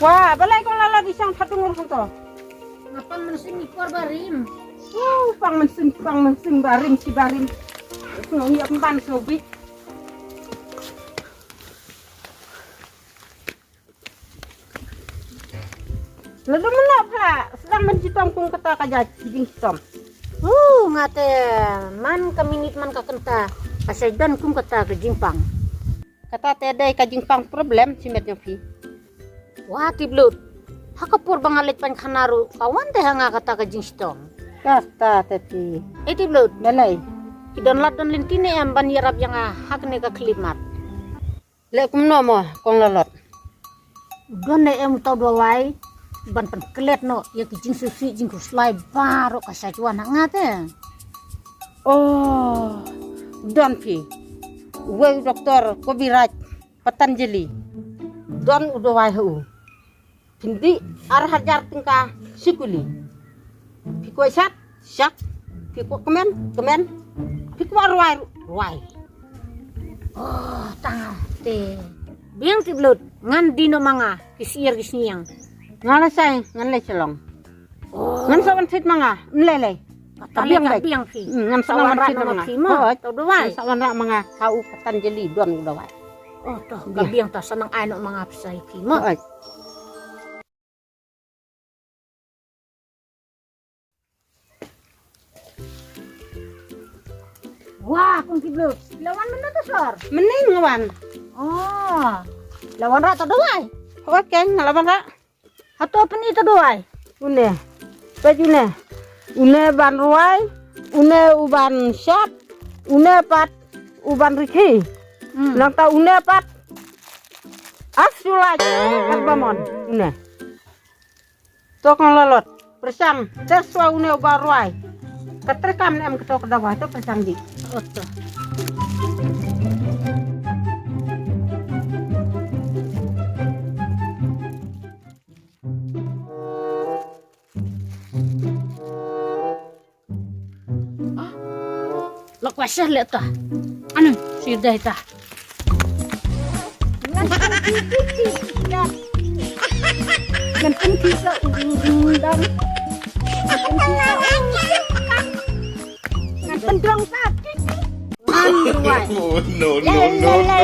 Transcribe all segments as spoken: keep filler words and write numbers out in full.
Wa, balei kong Lalot i shong thadung ruh hangto? Nga pang mynsiem i por barim. Uh, pang mynsiem, pang mynsiem barim shi barim. Sngew ïa pynban sngew bit. Lada mynno pha sdang ban shitom kum kata ka jait jingshitom. Uh, nga te man ka minit man ka kynta ka shait don kum kata ka jingpang. Kata te dei ka jingpang problem shimet jong phi. Wa Tiplut. Ha ka por ba nga leit pynkhana ruh ka wan te ha nga kata ka jingshitom. Kata te phi. Eh Tiplut. Balei? Ki don lad don lynti ne em ban ïarap ïa nga ha kane ka khyllipmat. Leh kumno mo kong Lalot? Don ne em uta u dawai ban pynklet noh ïa ki jingsngewsih jingkhuslai baroh ka shait wan ha nga te. Oh, don phi. Uwei u doktor Kobiraj Patanjali. Don u dawai ha u. Phin dih ar hajar tyngka shi kuli. Phi kwah shat, shat. Phi kwah kmen, kmen. Phi kwah rwai, rwai. Oh, tang te. Biang Tiplut, ngan dih noh ma nga ki syiar ki sniang. Nga la shai, ngan leit shalong. Oh. Ngan sa wan thied ma nga, nlei lei. Ka biang, ka biang phi. Hmm, ngan sa wan thied ma nga. Hooid. To dawai. Ngan sa wan rah ma nga ha u Patanjali don u dawai. Oh, to ka biang, to sa nang ai noh ma nga pisa ïa phi mo. Hooid. Wah, kong Tiplut. La wan mynno to sor? Mynne nga wan. Oh. La wan rah to dawai? Hooid keiñ, nga la wan rah. Hato pyn-i to dawai? Une. Peit une. Une ban rwai, une u ban shat, une pat u ban rikhi. Hmm. Nangta une pat. As you like, karbamon, une. To kong Lalot, pyrshang, te shuwa une u ba rwai. Ka treikam ne em kato ka dawai, to pyrshang dih. Oto. Ah, lok wa sha leh ta. Anu, sir dai ta. Ngan pynkhih, khih, khih, ya. Ngan pynkhih sa u, u, u, dang. Ngan pynkhih sa u, u, u, dang. Ngan pyndong sa, khih, khih. Ngan ruwai. Oh, no, no, no, no.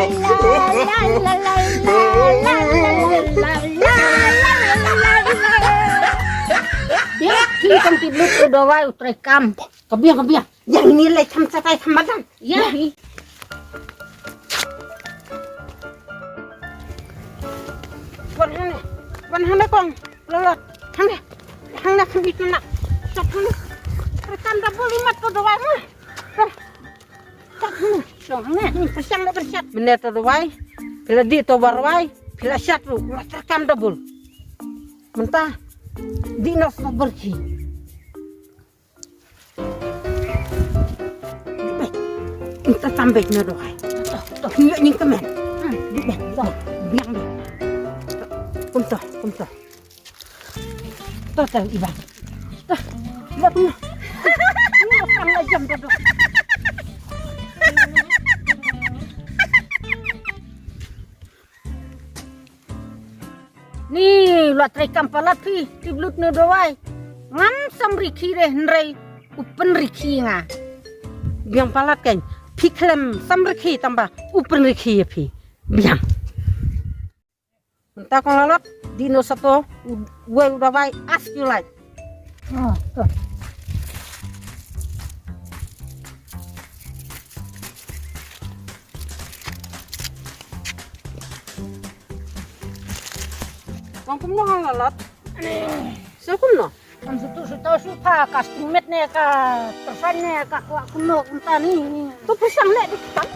Dia ki kong Tiplut u dawai u treikam. Ka biang, ka biang. Yang ni lai tham sa tai tham madan. Ya hi. Wan hangne. Wan hangne kong. Lalot. Hangne. Hangne kham bit na. Sat hangne. Treikam da buli mat to dawai ha. Sat hangne. Song hangne. Hmm, pyrshang da pyrshang. Mynne to dawai. Phi la dih to ba rwai. Phi la sat ruh. La treikam da bul. Mynta. Dih noh sa byrkhie. Beh, mynta tam beh na dohai. To, to, ngi ngi kemen. Hmm, beh, to, biang beh. Kumto, kumto. To, to, Iban. To, beh, kumto. Kumto, tang la jam to, to. Ni, la treikam palat phi, Tiplut ne dawai. Ngam samrikhi re hynrei u pynrikhi nga. Biang palat kein, phi khlem samrikhi tangba u pynrikhi ïa phi. Biang. Mynta kong Lalot, dih noh sa to, u, wei u dawai as you like. Oh, to. Kong kumno hang Lalot? Sa kumno? Kan sutu sutu su pha ka stingmet ne ka tersan ne ka kwah kumno kumta ni. To pyrshang leh dih kan.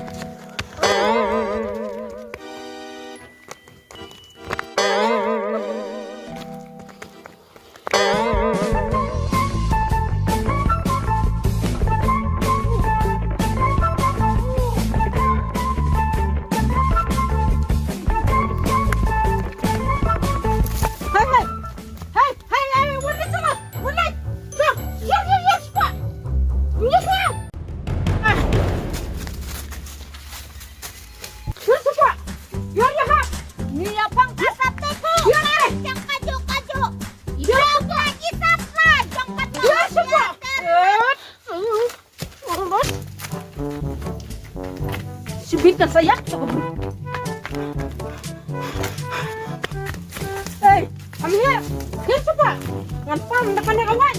Hai, hai. Hai, hai, hai, wan leh shuwa. Wan leh. Shuwa. Shuwa, shuwa, shuwa, shuwa. Shuwa, shuwa. Ah. Kan sa ïap to. Hey, come here. Hiar shuwa. Ngan pam da kane ka wai.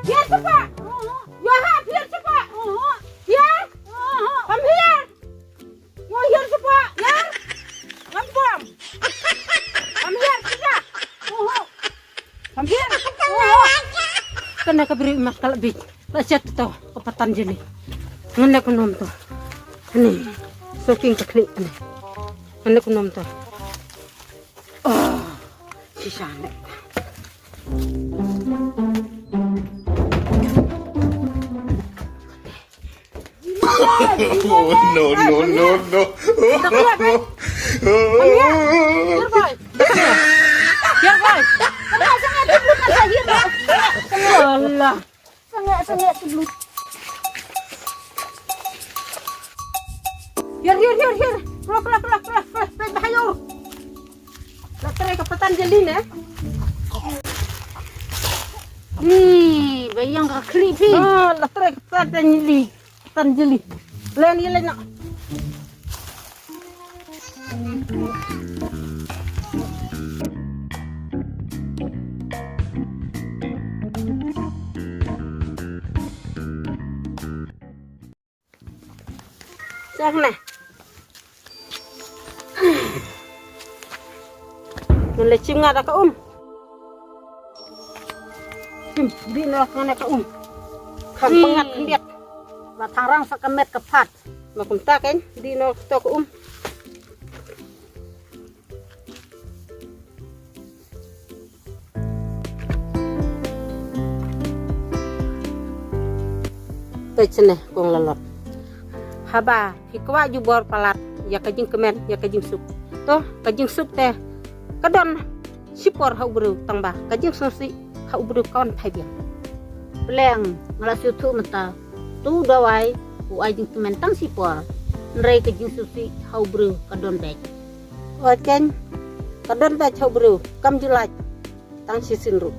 Hiar shuwa. Yo ha, hiar shuwa. Hiar. Come here. Yo, hiar shuwa. Hiar. Ngan pam. Come here, shuwa. Come here. Kane ka briew mat ka la bit. La shet to ka Patanjali. Ngan leh kumno to. Kane. Soking ka khlieh kane. Ngan leh kumno to. Oh, shisha leh. Oh, no, no, no, no. Here, boy. Here, boy. Alah. Sangeh, sangeh, tublut. Here, here, here, here. Keluar, keluar, keluar, keluar, keluar. Peit, peit, bahaya. La trei ka Patanjali ne. Ni, ba ïeng ka khlieh phi. Ah, la trei ka Patanjali. Patanjali. Len, ïa len noh. Sah na. Ngan leit shim nga da ka um. Shim, dih noh kane ka um. Kham Hmm. Pyngngad khyndiat. Ba thangrang sa ka met ka phad. Ma kumta kein, dih noh to ka um. Peit shane kong Lalot. Haba phi kwah jubor palat ïa ka jingkmen ïa ka jingsuk. To ka jingsuk te ka don shipor ha u briew tang ba ka jingsngewsih ha u briew ka wan phai biang. Pleng nga la sngewthuh mynta. Tu dawai u ai jingkmen tang shipor. Hynrei ka jingsngewsih ha u briew ka don beit. Oi kein, ka don beit ha u briew, kam ju lait, tang shisien ruh.